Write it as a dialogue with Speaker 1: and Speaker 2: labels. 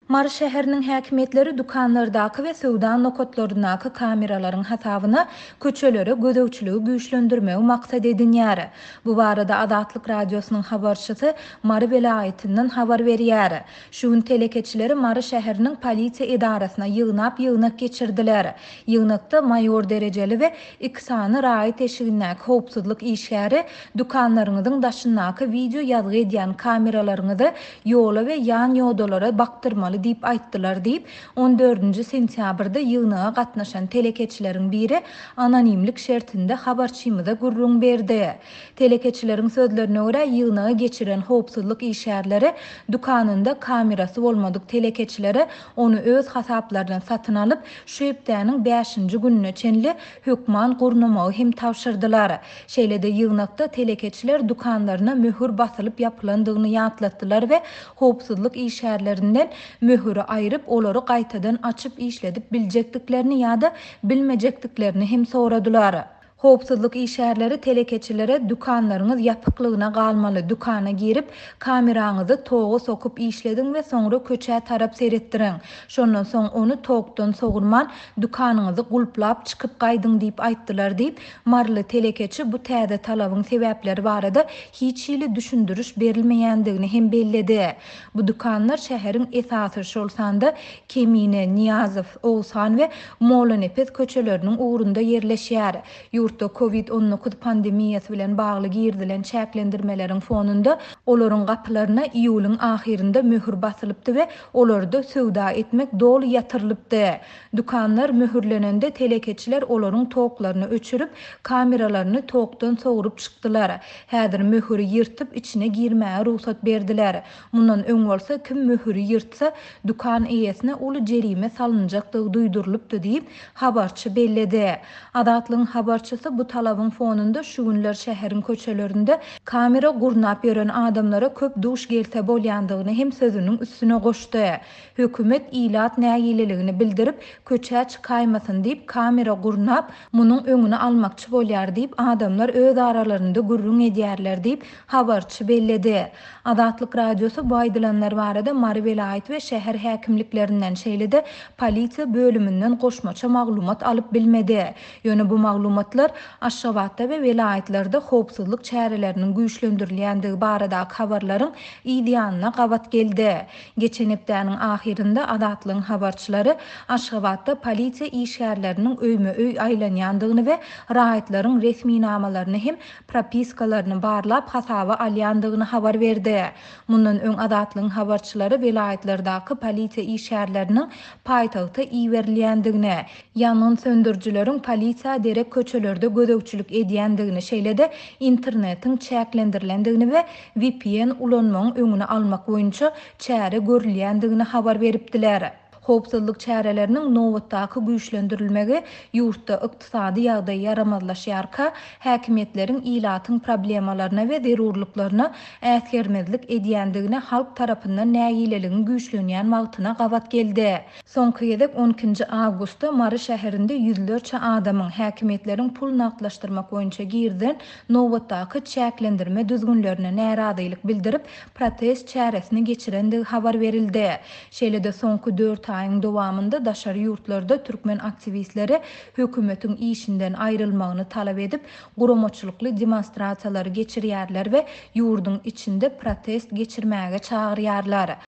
Speaker 1: Mary şäheriniň häkimiýetleri dükanlardaky we söwda nokatlaryndaky kameralaryň hasabyna köçelere gözegçiligi güýçlendirmegi maksat edinýär. Bu barada Azatlyk Radiosynyň habarçysy Mary welaýatyndan habar berýär. Şu gün telekeçileri Mary şäheriniň polisiýa edarasyna ýygnap ýygnak geçirdiler. Ýygnakda maýor derejeli we iki sany raýat eşigindäki howpsuzlyk işgäri dükanlaryňyzyň daşyndaky wideo ýazgy edýän kameralaryňyzy ýola we ýan ýodalara bakdyrmaly diýip aýtdylar diýip, on dördünji sentýabrda ýygnaga gatnaşan telekeçileriň biri anonimlik şertinde habarçymyza gürrüň berdi. Telekeçileriň sözlerine görä, ýygnagy geçiren howpsuzlyk işgärleri dükanynda kamerasy bolmadyk telekeçilere ony öz hasaplaryna satyn alyp, şu hepdäniň bäşinji gününe çenli hökman gurnamagy hem tabşyrdylar. Şeýle-de ýygnakda telekeçiler dükanlaryna möhür basylyp ýapylandygyny ýatlatdylar we howpsuzlyk işgärlerinden möhüri aýryp, olary gaýtadan açyp işledip biljekdiklerini ýa-da bilmejekdiklerini hem soradylar. Howpsuzlyk işgärleri telekeçilere dükanlaryňyz ýapyklygyna galmaly, dükana girip, kameraňyzy toga sokup işlediň we soňra köçä tarap seretdiriň. Şondan soň ony tokdan sogurman, dükanyňyzy gulplap çykyp gaýdyň diýip aýtdylar diýip, maryly telekeçi bu täze talabyň sebäpleri barada hiç hili düşündiriş berilmeýändigini hem belledi. Bu dükanlar şäheriň esasy, şol sanda Kemine, Nyýazow, Oguzhan we Mollanepes köçeleriniň ugrunda ýerleşýär. Ýurtda Covid 19 pandemiýasy bilen bagly girizilen çäklendirmeleriň fonunda olaryň gapylaryna iýulyň ahyrynda möhür basylypdy we olarda söwda etmek doly ýatyrylypdy. Dükanlar möhürlenende telekeçiler olaryň toklaryny öçürip, kameralaryny tokdan sogrup çykdylar. Häzir möhüri ýyrtyp içine girmäge rugsat berdiler. Mundan öň bolsa kim möhüri ýyrtsa, dükan eýesine uly jerime salynjakdygy duýdurylypdy diýip, habarçy belledi. Azatlygyň habarçysy bu talabyň fonunda şu günler şäheriň köçelerinde kamera gurnap ýören adamlara köp duş gelse bolýandygyny hem sözüniň üstüne goşdy. Hökümet ilat nägileligini bildirip, köçä çykaýmasyn diýip kamera gurnap, munuň öňüni almakçy bolýar diýip, adamlar öz aralarynda gürrüň edýärler diýip, habarçy belledi. Azatlyk Radiosy bu aýdylanlar barada Mary welaýat we şäher häkimliklerinden, şeýle-de polisiýa bölüminden goşmaça maglumat alyp bilmedi. Ýöne bu maglumatlar Aşgabatda we welaýatlarda howpsuzlyk çäreleriniň güýçlendirilýändigi baradaky habarlaryň yz ýanyna gabat geldi. Geçen hepdäniň ahyrynda Azatlygyň habarçylary Aşgabatda polisiýa işgärleriniň öýme-öý aýlanýandygyny we raýatlaryň resminamalaryny hem propiskalaryny barlap hasaba alýandygyny habar berdi. Mundan öň Azatlygyň habarçylary welaýatlardaky polisiýa işgärleriniň paýtagta iberilýändigini, ýangyn söndürijileriň polisiýa derek köçelerde gözegçilik edýändigini, şeýle-de internetiň çäklendirilendigini we vpn ulanmagyň öňüni almak boýunça çäre görülýändigini habar beripdiler. Howpsuzlyk çäreleriniň nobatdaky güýçlendirilmegi ýurtda ykdysady ýagdaý ýaramazlaşýarka, häkimiýetleriň ilatyň problemalaryna we zerurlyklaryna äsgermezlik edýändigine halk tarapyndan nägileligiň güýçlenýän wagtyna gabat geldi. Soňky gezek on ikinji awgustda Mary şäherinde ýüzlerçe adamyň, häkimiýetleriň pul nagtlaşdyrmak boýunça girizen nobatdaky çäklendirme düzgünlerine närazylyk bildirip, protest çäresini geçirendigi habar berildi. Şeýle-de soňky dört aýyň dowamynda daşary ýurtlarda türkmen aktiwistleri hökümetiň işinden aýrylmagyny talap edip, guramaçylykly demonstrasiýalary geçirýärler we ýurduň içinde protest geçirmäge çagyrýarlar.